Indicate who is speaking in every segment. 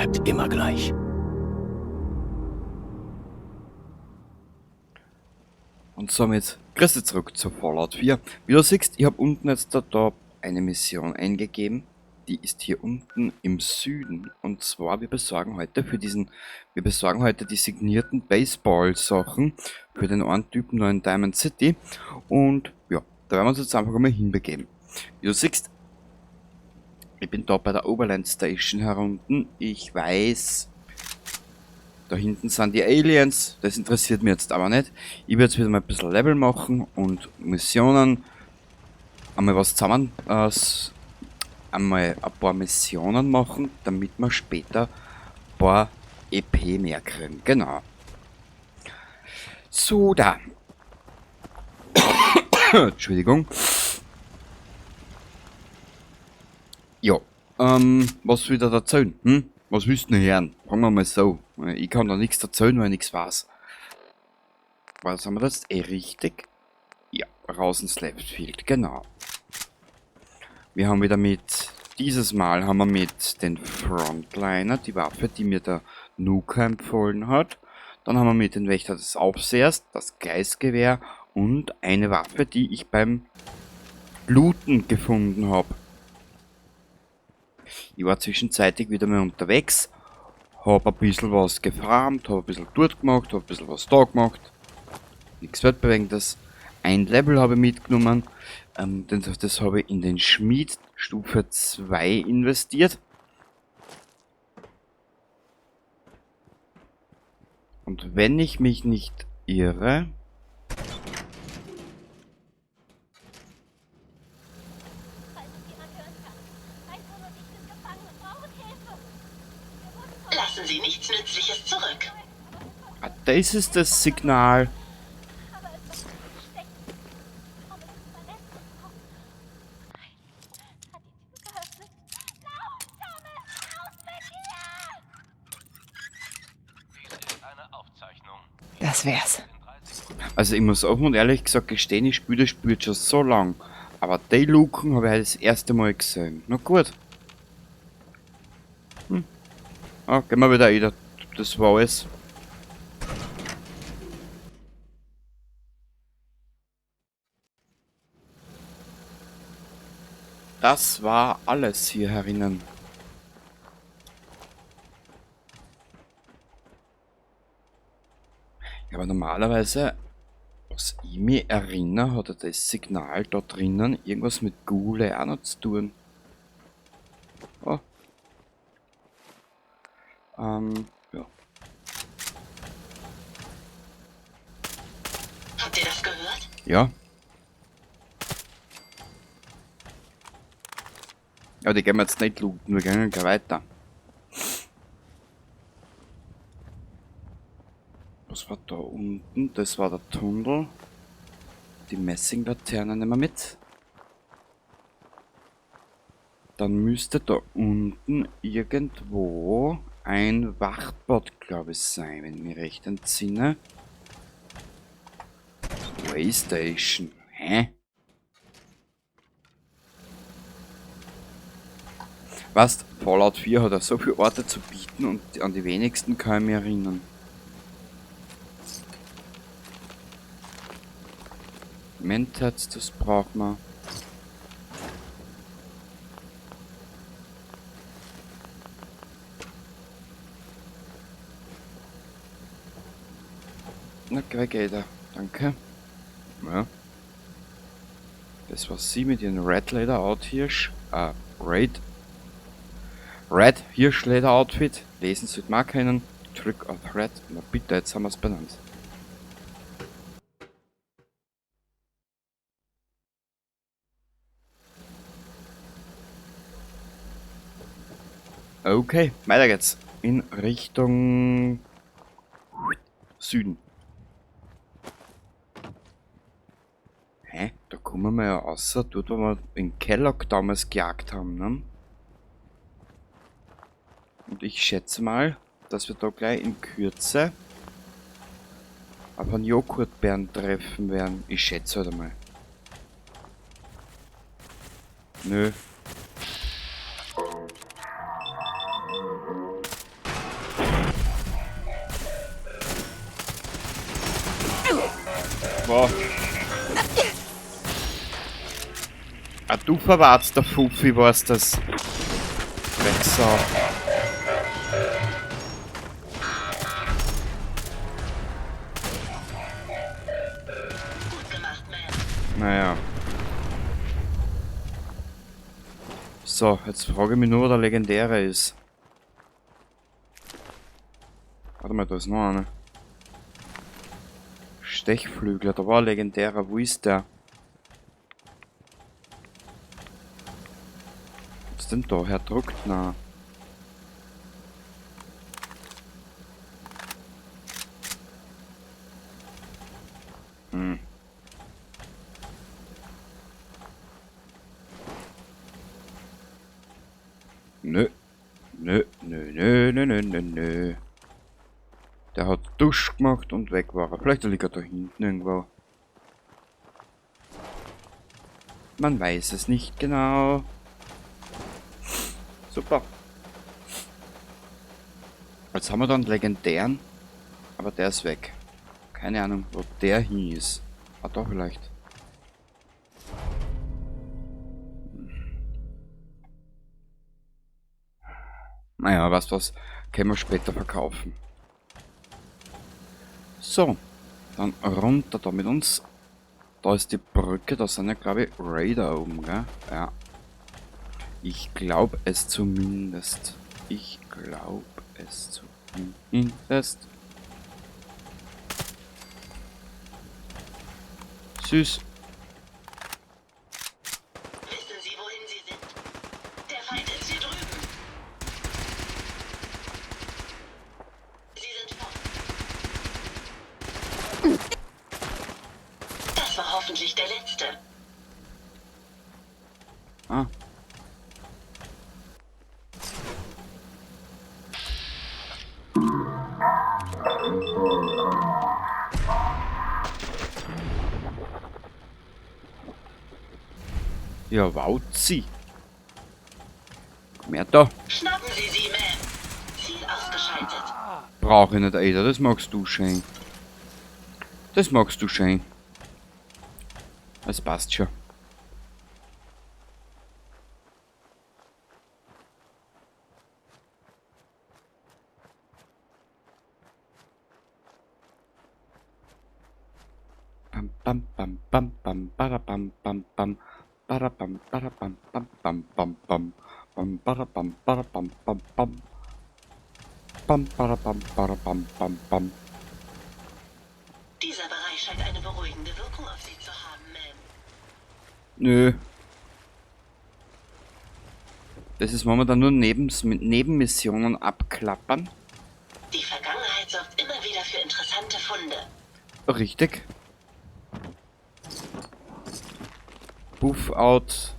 Speaker 1: Bleibt immer gleich.
Speaker 2: Und somit grüß dich zurück zu Fallout 4. Wie du siehst, ich hab unten jetzt da eine Mission eingegeben. Die ist hier unten im Süden. Und zwar, wir besorgen heute für diesen, wir besorgen heute die signierten Baseball-Sachen für den einen Typen noch in Diamond City. Und ja, da werden wir uns jetzt einfach mal hinbegeben. Wie du siehst, ich bin da bei der Oberland Station herunten. Ich weiß, da hinten sind die Aliens, das interessiert mich jetzt aber nicht. Ich werde jetzt wieder mal ein bisschen Level machen und Missionen, einmal was zusammen, einmal ein paar Missionen machen, damit wir später ein paar EP mehr kriegen. Genau. So, da. Entschuldigung. Ja, was will ich da erzählen? Hm? Was willst du denn hören? Fangen wir mal so. Ich kann da nichts erzählen, weil ich nichts weiß. Was haben wir das? Richtig? Ja, raus ins Left Field, genau. Wir haben wieder mit, dieses Mal haben wir mit den Frontliner, die Waffe, die mir der Nuka empfohlen hat. Dann haben wir mit den Wächter des Aufsehers, das Gleisgewehr und eine Waffe, die ich beim Looten gefunden hab. Ich war zwischenzeitlich wieder mal unterwegs, hab ein bisschen was gefarmt, hab ein bisschen dort gemacht, hab ein bisschen was da gemacht. Nichts Weltbewegendes. Ein Level habe ich mitgenommen, denn das habe ich in den Schmied Stufe 2 investiert. Und wenn ich mich nicht irre,
Speaker 3: Lassen Sie nichts Nützliches zurück.
Speaker 2: Ah, das ist das Signal.
Speaker 4: Das wär's.
Speaker 2: Also ich muss offen und ehrlich gesagt gestehen, ich spiele das Spiel schon so lang. Aber die Luken habe ich heute das erste Mal gesehen. Na gut. Ah, gehen wir wieder rein. Das war alles. Das war alles hier herinnen. Ja, aber normalerweise, was ich mich erinnere, hat ja das Signal da drinnen irgendwas mit Ghule auch noch zu tun. Oh. Ja.
Speaker 3: Habt ihr das gehört?
Speaker 2: Ja. Ja, die gehen wir jetzt nicht looten, wir gehen gleich weiter. Was war da unten? Das war der Tunnel. Die Messinglaterne nehmen wir mit. Dann müsste da unten irgendwo ein Wachtbot, glaub ich, sein, wenn ich mich recht entsinne. Waystation. Hä? Was? Fallout 4 hat ja so viele Orte zu bieten und an die wenigsten kann ich mich erinnern. Mentats, das braucht man. Na, geh weg, da. Danke. Ja. Das war sie mit ihrem Red Leather Outhirsch. Red. Red Hirschleder Outfit. Lesen sollte man kennen. Trick or Threat. Na bitte, jetzt haben wir's benannt. Okay, weiter geht's. In Richtung Süden. Hä? Da kommen wir ja raus, dort wo wir in Kellogg damals gejagt haben, ne? Und ich schätze mal, dass wir da gleich in Kürze auf einen Joghurtbären treffen werden. Ich schätze halt einmal. Nö. Wow. Ah, du verwahrst der Fufi, war's das. Drecksau.
Speaker 3: Gut gemacht, Ma'am.
Speaker 2: Naja. So, jetzt frage ich mich nur, wo der Legendäre ist. Warte mal, da ist noch einer. Stechflügler, da war ein Legendärer. Wo ist der? Was ist denn da? Herr druckt? Na. Hm. Nö. Nö, nö, nö, nö, nö, nö, nö. Der hat Dusch gemacht und weg war er. Vielleicht liegt er da hinten irgendwo. Man weiß es nicht genau. Super. Jetzt haben wir dann legendären, aber der ist weg. Keine Ahnung, wo der hin ist. Ah, da vielleicht. Naja, weißt du was? Können wir später verkaufen. So, dann runter da mit uns. Da ist die Brücke, da sind ja, glaube ich, Raider oben, gell? Ja. Ich glaub es zumindest. Ich glaub es zumindest. Süß.
Speaker 3: Wissen Sie, wohin Sie sind? Der Feind ist hier drüben. Sie sind fort. Das war hoffentlich der letzte.
Speaker 2: Ah. Ja, Wauzi. Komm her da.
Speaker 3: Schnappen Sie sie, Ma'am. Ziel ausgeschaltet.
Speaker 2: Brauche ich nicht, Ada. Das magst du schön. Das magst du schön. Das passt schon. Bam, bam, bam, bam, bam, bada, bam, bam, bam. Bada, bam, bada, bam, bam, bam, bam, bam. Bam, bada, bam, bada, bam, bam, bam. Bam, bada, bam, bada, bam, bam, bam.
Speaker 3: Dieser Bereich scheint eine beruhigende Wirkung auf Sie zu haben, Ma'am.
Speaker 2: Nö. Das ist momentan nur Nebenmissionen abklappern.
Speaker 3: Die Vergangenheit sorgt immer wieder für interessante Funde.
Speaker 2: Richtig. Buff out.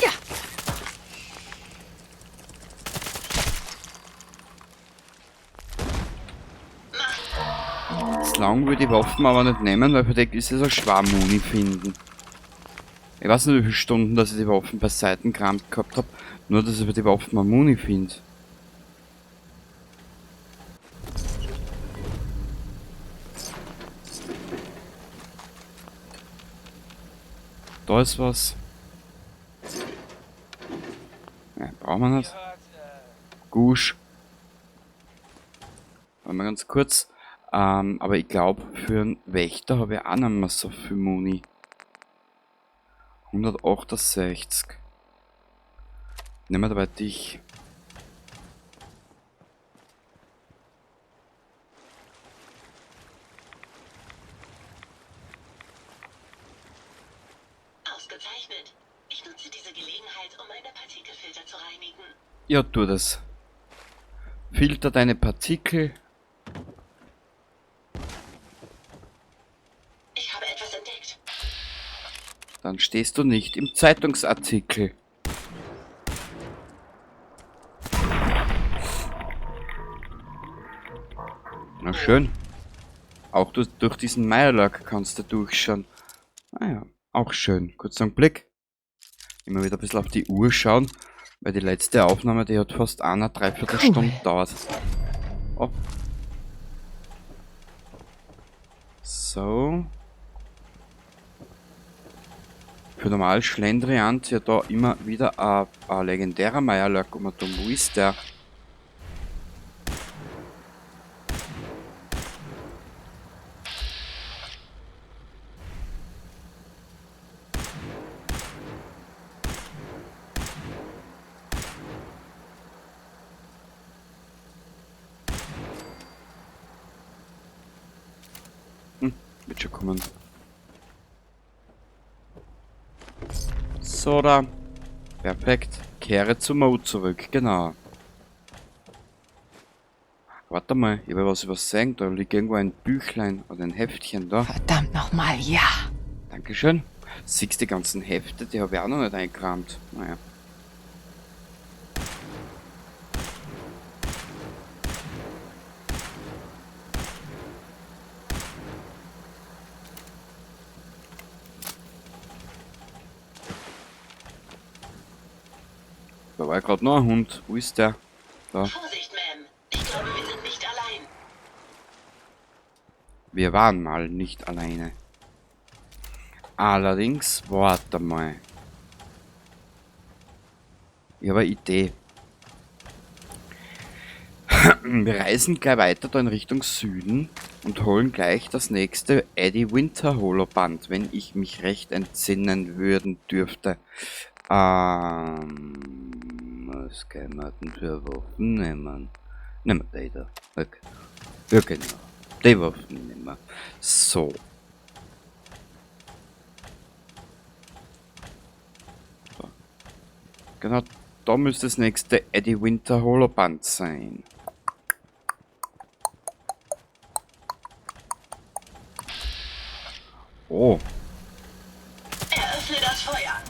Speaker 3: Ja.
Speaker 2: Das lang würde ich die Waffen aber nicht nehmen, weil für die ist es ein Schwarmmuni finden. Ich weiß nicht, wie viele Stunden, dass ich die Waffen beiseite gerammt gehabt hab, nur dass ich für die Waffen mal Muni find. Da ist was. Ja, brauchen wir nicht. Gusch. Warte mal ganz kurz. Aber ich glaub, für einen Wächter habe ich auch nicht mehr so viel Muni. 168. Nehmen wir dabei dich.
Speaker 3: Ausgezeichnet. Ich nutze diese Gelegenheit, um meine Partikelfilter zu reinigen.
Speaker 2: Ja, tu das. Filter deine Partikel.
Speaker 3: Ich habe etwas entdeckt.
Speaker 2: Dann stehst du nicht im Zeitungsartikel. Na schön. Auch durch diesen Mirelurk kannst du durchschauen. Ah ja, auch schön. Kurz einen Blick. Immer wieder ein bisschen auf die Uhr schauen, weil die letzte Aufnahme, die hat fast eine Dreiviertelstunde
Speaker 3: Cool.
Speaker 2: gedauert. Oh. So. Für normal Schlendrian ja da immer wieder ein legendärer Meierlurk um. Wo ist der? Wird schon kommen. So, da. Perfekt. Kehre zu Mo zurück, genau. Warte mal, ich habe was übersehen. Da liegt irgendwo ein Büchlein oder ein Heftchen da.
Speaker 1: Verdammt nochmal, ja.
Speaker 2: Dankeschön. Siehst die ganzen Hefte, die habe ich auch noch nicht eingekramt. Naja. Da war ja grad noch ein Hund. Wo ist der? Da.
Speaker 3: Vorsicht, Ma'am. Ich glaube, wir sind nicht allein.
Speaker 2: Wir waren mal nicht alleine. Allerdings, warte mal. Ich habe eine Idee. Wir reisen gleich weiter da in Richtung Süden und holen gleich das nächste Eddie Winter Holoband, wenn ich mich recht entsinnen würden dürfte. Was können wir denn für Waffen nehmen? Nehmen wir die da. Okay. Ja, genau. Die Waffen nehmen wir. So. So. Genau, da müsste das nächste Eddie Winter Holoband sein. Oh.
Speaker 3: Eröffne das Feuer.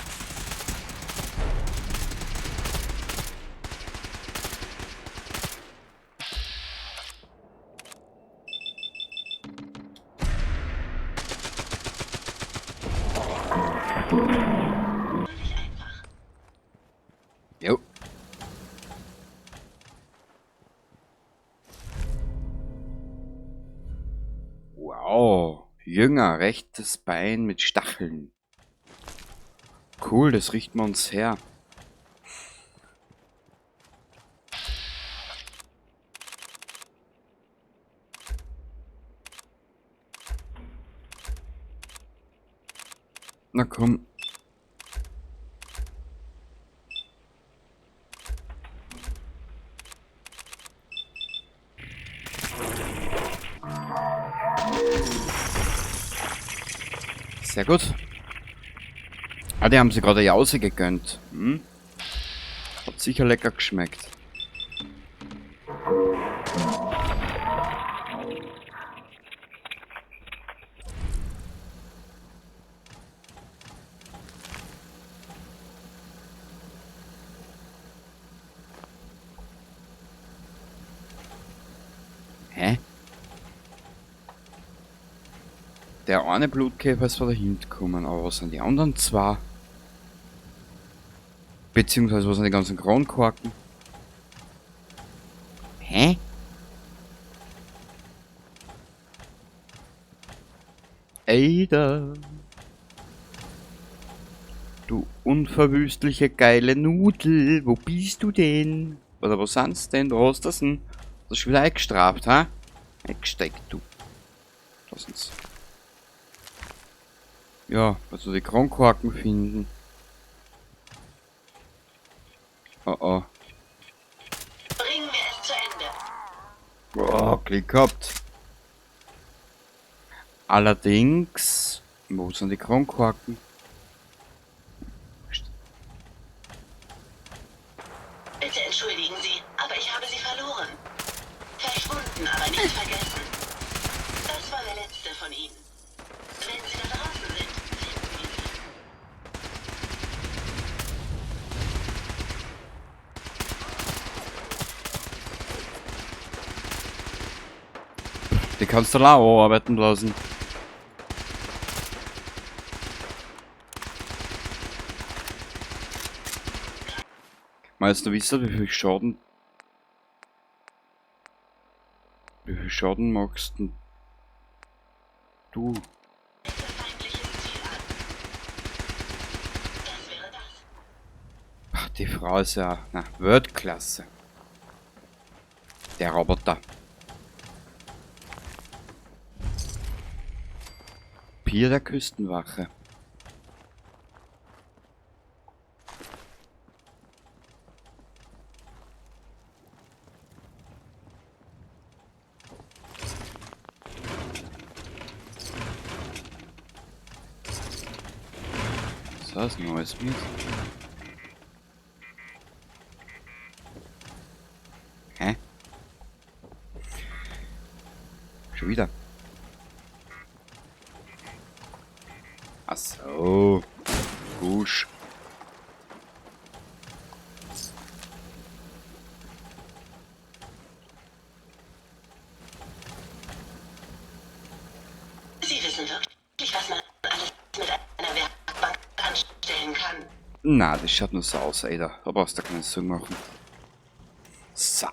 Speaker 3: Völlig einfach.
Speaker 2: Jo. Wow. Jünger, rechtes Bein mit Stacheln. Cool, das richten wir uns her. Na komm. Sehr gut. Ah, die haben sich gerade Jause gegönnt. Hm? Hat sicher lecker geschmeckt. Hä? Der eine Blutkäfer ist von dahinten gekommen, aber was sind die anderen zwei? Beziehungsweise was sind die ganzen Kronkorken? Hä? Ada. Du unverwüstliche geile Nudel, wo bist du denn? Oder wo sind's denn? Wo hast du das denn? Das ist schon wieder eingestraft, ha? Eingesteckt, du. Lass uns. Ja, also die Kronkorken finden. Oh oh.
Speaker 3: Bringen wir es zu Ende.
Speaker 2: Oh, Glück gehabt. Allerdings, wo sind die Kronkorken?
Speaker 3: Bitte entschuldigen Sie, aber ich habe sie verloren. Verschwunden, aber nicht vergessen. Das war der letzte von Ihnen. Wenn Sie da draußen sind, finden wir Sie.
Speaker 2: Die kannst du auch arbeiten lassen. Meinst du, wisst ihr, wie viel Schaden... Wie viel Schaden machst denn du?
Speaker 3: Feindliches Ziel an. Das wäre das.
Speaker 2: Ach, die Frau ist ja, na, Weltklasse. Der Roboter. Pier der Küstenwache. So, ist ein neues mit. Hä? Schon wieder. Ach so. Gusch.
Speaker 3: Sie wissen wirklich, was man alles mit einer Werkbank anstellen kann.
Speaker 2: Na, das schaut nur so aus, Ada. Da brauchst du keine Sorgen machen. So.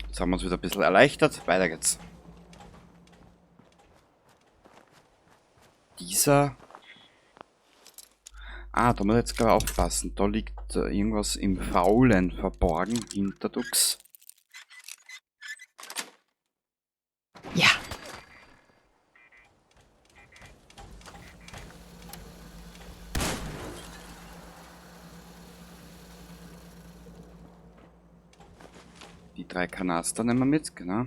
Speaker 2: Jetzt haben wir uns wieder ein bisschen erleichtert. Weiter geht's. Dieser... Ah, da muss ich jetzt gerade aufpassen. Da liegt irgendwas im Faulen verborgen hinter Dux.
Speaker 1: Ja.
Speaker 2: Die 3 Kanaster nehmen wir mit, genau.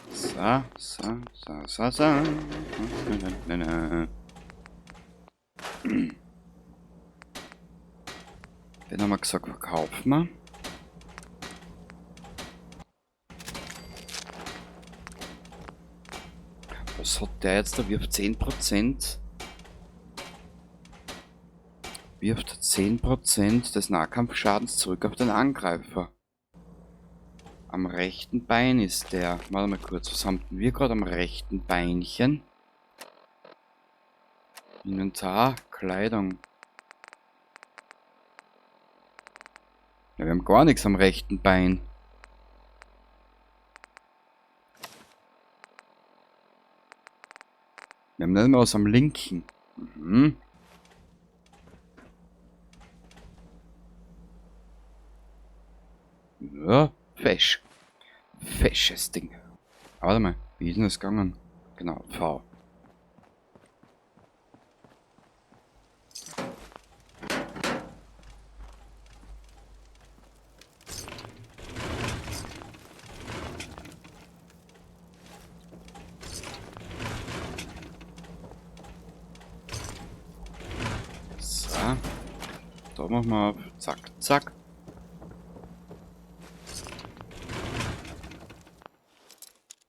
Speaker 2: So, so, so, so, so. Den haben wir gesagt, verkaufen wir. Was hat der jetzt? Der wirft 10%. Wirft 10% des Nahkampfschadens zurück auf den Angreifer. Am rechten Bein ist der. Warte mal kurz, was haben denn wir gerade am rechten Beinchen? Inventar, Kleidung. Ja, wir haben gar nichts am rechten Bein. Wir haben nicht mal was am linken. Ja, fesch. Fesches Ding. Aber warte mal, wie ist denn das gegangen? Genau, V. So. Da machen wir auf. Zack, zack.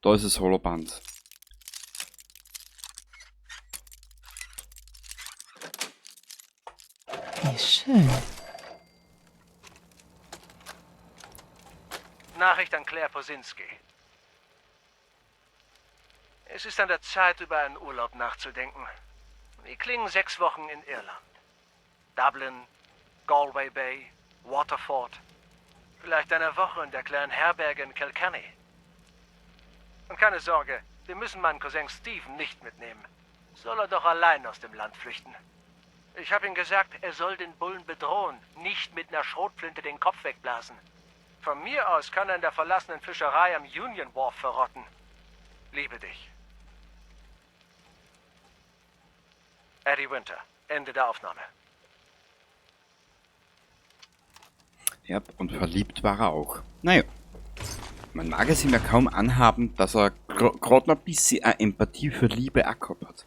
Speaker 2: Da ist das Holoband.
Speaker 1: Wie schön.
Speaker 4: Nachricht an Claire Posinski. Es ist an der Zeit, über einen Urlaub nachzudenken. Wie klingen 6 Wochen in Irland? Dublin, Galway Bay, Waterford. Vielleicht eine Woche in der kleinen Herberge in Kilkenny. Und keine Sorge, wir müssen meinen Cousin Steven nicht mitnehmen. Soll er doch allein aus dem Land flüchten. Ich hab ihm gesagt, er soll den Bullen bedrohen, nicht mit einer Schrotflinte den Kopf wegblasen. Von mir aus kann er in der verlassenen Fischerei am Union Wharf verrotten. Liebe dich. Eddie Winter, Ende der Aufnahme.
Speaker 2: Ja, und verliebt war er auch. Naja. Man mag es ihm ja kaum anhaben, dass er grad noch ein bisschen eine Empathie für Liebe auch gehabt hat.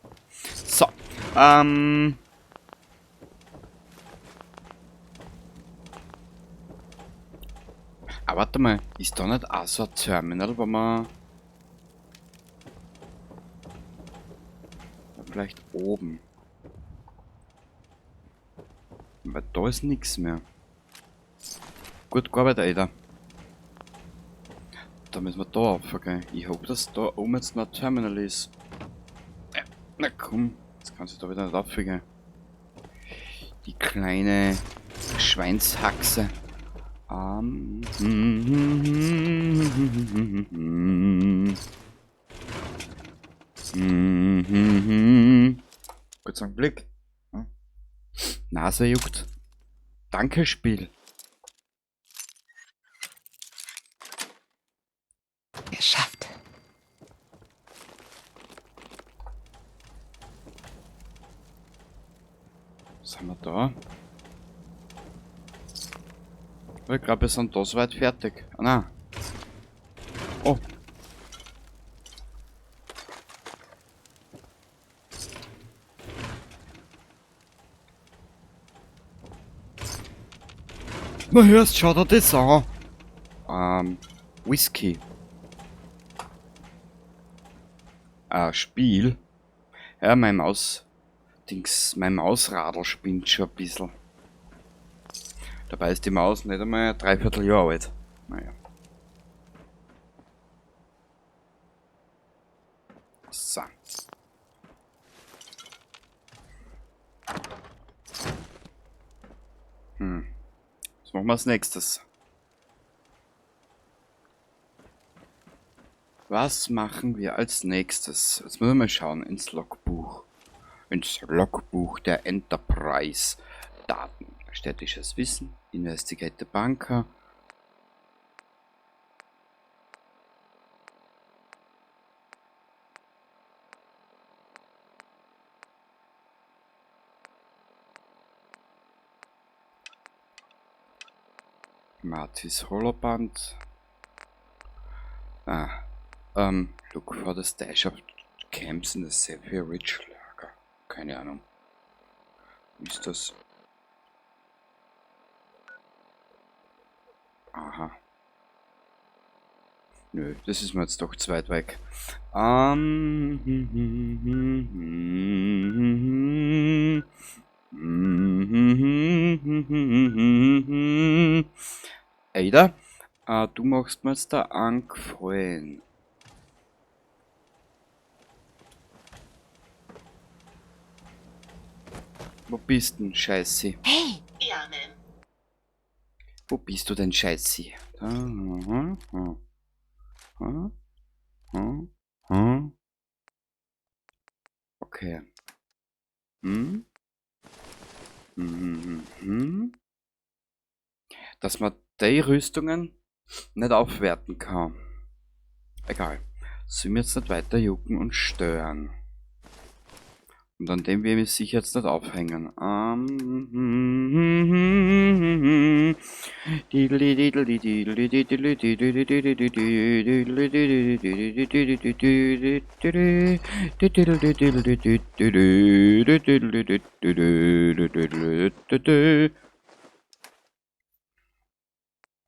Speaker 2: So. Ah, warte mal, ist da nicht auch so ein Terminal, wo man... Ja, vielleicht oben. Weil da ist nix mehr. Gut gearbeitet, Ada. Da müssen wir da rauf, okay. Ich hoffe, dass da oben jetzt noch ein Terminal ist. Ja, Na komm, jetzt kannst du da wieder nicht auffügen. Die kleine Schweinshaxe. Kurz einen Blick. Nase juckt. Danke, Spiel.
Speaker 1: Geschafft.
Speaker 2: Was haben wir da? Ich glaube, wir sind da soweit fertig. Ah, nein. Oh. Na hörst, schau dir das an. Whisky. Spiel. Ja, mein Maus. Dings, mein Mausradl spinnt schon ein bisschen. Dabei ist die Maus nicht einmal ein Dreivierteljahr alt. Naja. So. Was machen wir als nächstes? Was machen wir als nächstes? Jetzt müssen wir mal schauen ins Logbuch. Ins Logbuch der Enterprise. Daten. Städtisches Wissen. Investigate the Bunker. Martis Holoband. Look for the stash of camps in the Zephyr Ridge Lager. Keine Ahnung. Wie ist das? Aha. Nö, das ist mir jetzt doch zu weit weg. Ada, du machst mir jetzt da einen Gefallen. Wo bist denn, Scheiße?
Speaker 1: Hey!
Speaker 3: Ja, Ma'am.
Speaker 2: Wo bist du denn, Scheiße? Okay. Dass man die Rüstungen nicht aufwerten kann. Egal. Sollen wir jetzt nicht weiter jucken und stören. Und an dem will ich mich sicher jetzt nicht aufhängen.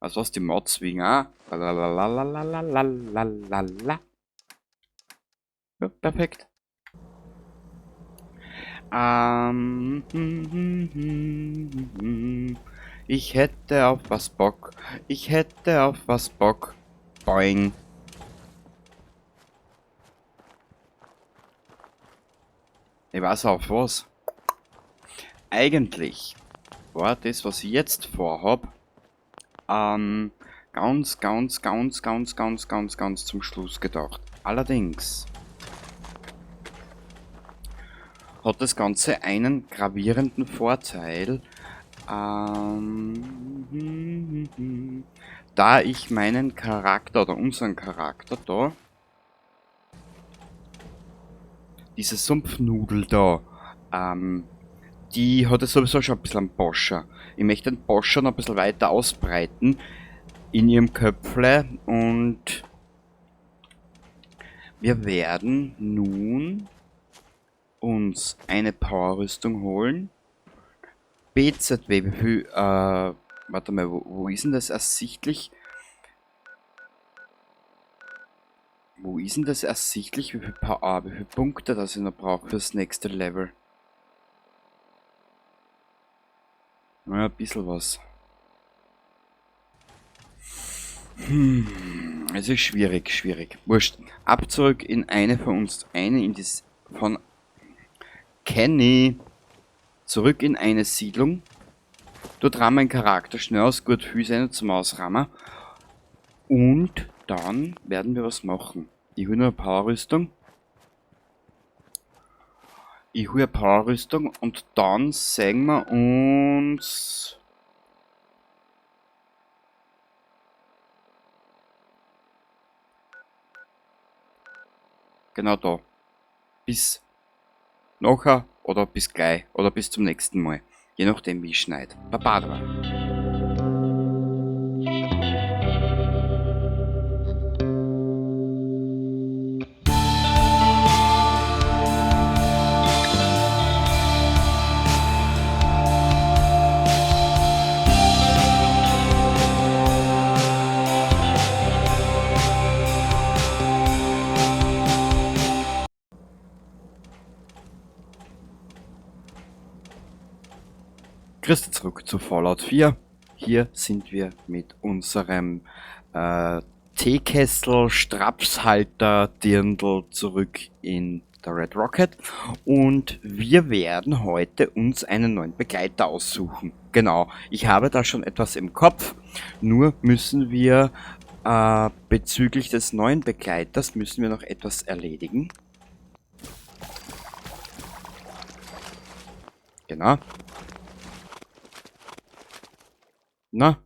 Speaker 2: Also was die Mods wegen, ah? Lalalalalalalalalala. Ja, perfekt. Ich hätte auf was Bock. Ich hätte auf was Bock. Boing. Ich weiß auf was. Eigentlich war das, was ich jetzt vorhab, ganz, ganz, ganz, ganz, ganz, ganz, ganz zum Schluss gedacht. Allerdings hat das Ganze einen gravierenden Vorteil, da ich meinen Charakter oder unseren Charakter da, diese Sumpfnudel da, die hat ja sowieso schon ein bisschen einen Boscher. Ich möchte den Boscher noch ein bisschen weiter ausbreiten in ihrem Köpfle und wir werden nun uns eine Powerrüstung holen. BZW, wie viel, warte mal, wo ist denn das ersichtlich? Wo ist denn das ersichtlich, wie viele Punkte das ich noch brauche fürs nächste Level? Ja, ein bisschen was. Es ist schwierig, schwierig. Wurscht. Ab zurück in eine von uns, eine in das, von, Kenny zurück in eine Siedlung. Dort rahmen wir einen Charakter schnell aus, gut Füße zum Ausrahmen. Und dann werden wir was machen. Ich hole eine Powerrüstung. Ich hole eine Powerrüstung und dann sehen wir uns... Genau da. Bis nachher oder bis gleich oder bis zum nächsten Mal. Je nachdem, wie ich schneide. Baba. Grüß zurück zu Fallout 4. Hier sind wir mit unserem Teekessel, Strapshalter, Dirndl zurück in der Red Rocket. Und wir werden heute uns einen neuen Begleiter aussuchen. Genau, ich habe da schon etwas im Kopf. Nur müssen wir bezüglich des neuen Begleiters müssen wir noch etwas erledigen. Genau. Na?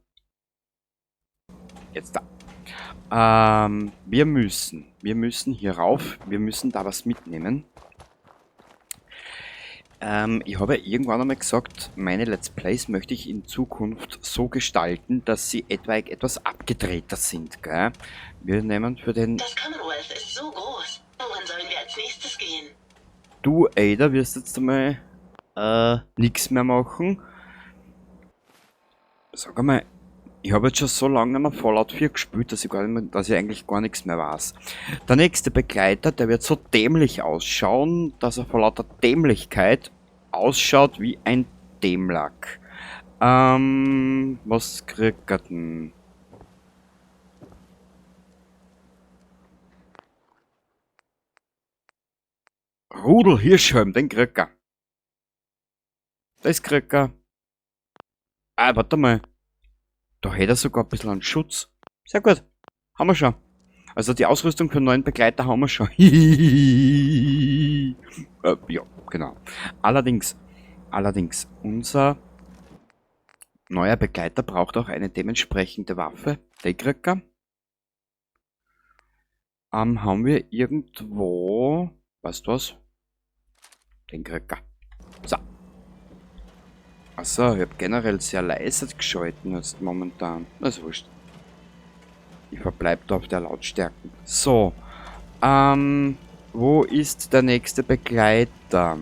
Speaker 2: Jetzt da. Wir müssen hier rauf. Wir müssen da was mitnehmen. Ich habe ja irgendwann einmal gesagt, meine Let's Plays möchte ich in Zukunft so gestalten, dass sie etwaig etwas abgedrehter sind, gell? Wir nehmen für den...
Speaker 3: Das Commonwealth ist so groß. Wohin sollen wir als nächstes gehen?
Speaker 2: Du, Ada, wirst jetzt einmal nix mehr machen. Sag einmal, ich habe jetzt schon so lange nicht mehr Fallout 4 gespielt, dass ich, gar nicht mehr, dass ich eigentlich gar nichts mehr weiß. Der nächste Begleiter, der wird so dämlich ausschauen, dass er vor lauter Dämlichkeit ausschaut wie ein Dämlack. Was kriegt er denn? Rudel Hirschhelm, den kriegt er. Das kriegt er. Ah, warte mal. Da hätte er sogar ein bisschen einen Schutz. Sehr gut. Haben wir schon. Also die Ausrüstung für einen neuen Begleiter haben wir schon. Ja, genau. Allerdings, unser neuer Begleiter braucht auch eine dementsprechende Waffe. Die kriegt er. Haben wir irgendwo... Weißt du was? Den kriegt er. So. Achso, ich hab generell sehr leise geschalten jetzt momentan. Das ist wurscht. Ich verbleib da auf der Lautstärke. So. Wo ist der nächste Begleiter?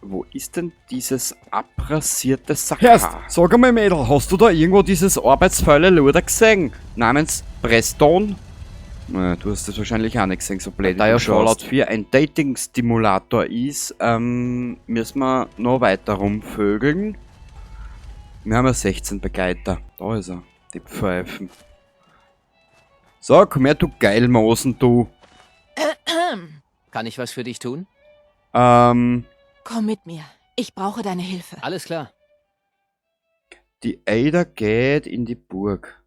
Speaker 2: Wo ist denn dieses abrasierte Sack? Herrst, sag einmal, Mädel, hast du da irgendwo dieses arbeitsfaule Luder gesehen? Namens Preston? Na, du hast das wahrscheinlich auch nicht gesehen, so blöd. Da ja Fallout 4 ein Dating-Stimulator ist, müssen wir noch weiter rumvögeln. Wir haben ja 16 Begleiter. Da ist er, die Pfeifen. So, komm her, du Geilmosen, du.
Speaker 5: Kann ich was für dich tun?
Speaker 1: Komm mit mir. Ich brauche deine Hilfe.
Speaker 5: Alles klar.
Speaker 2: Die Ada geht in die Burg.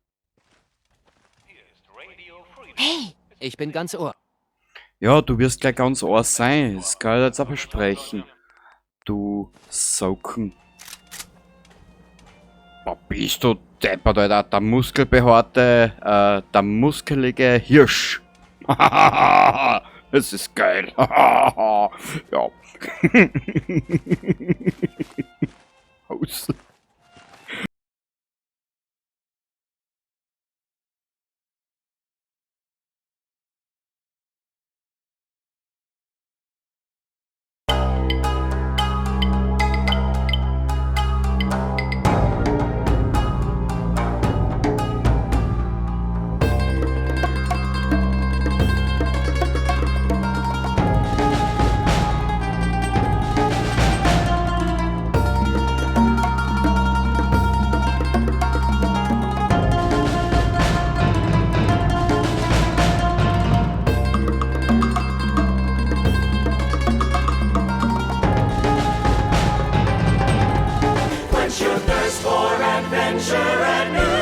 Speaker 1: Hey!
Speaker 5: Ich bin ganz Ohr.
Speaker 2: Ja, du wirst gleich ganz Ohr sein. Das kann ich jetzt auch versprechen. Du Socken. Boah, bist du deppert, Alter. Der muskelbehaarte, der muskelige Hirsch. Das ist geil. Ja. Aus.
Speaker 6: Quest for adventure and